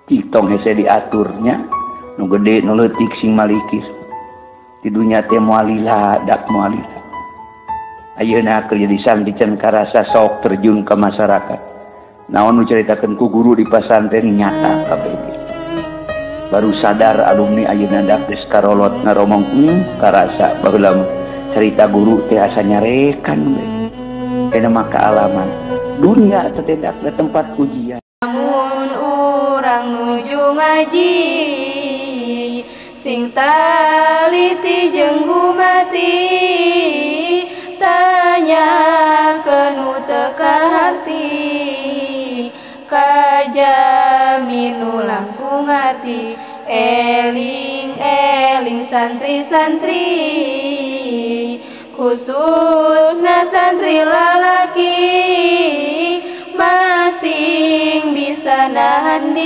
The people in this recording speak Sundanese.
Tong hese diaturnya nu gede nu leutik sing malikir. Di dunya teh moal lila dak moal lila. Ayeuna keur jadi santri can karasa sok terjun ka masyarakat. Naon nu caritakeun ku guru di pasantren nyata kabeh. Baru sadar alumni ayeuna dak geus karolot ngaromong karasa baheula mah carita guru teh asa nyarekan we. Eta mah kaalaman. Dunia teh dak tempat ujian. Mun urang nuju ngaji sing taliti jeung gumati tanyakeun nu teu kaharti kajamin nu langkung ngarti eling-eling santri-santri khususna santri lalaki masing bisa nahan di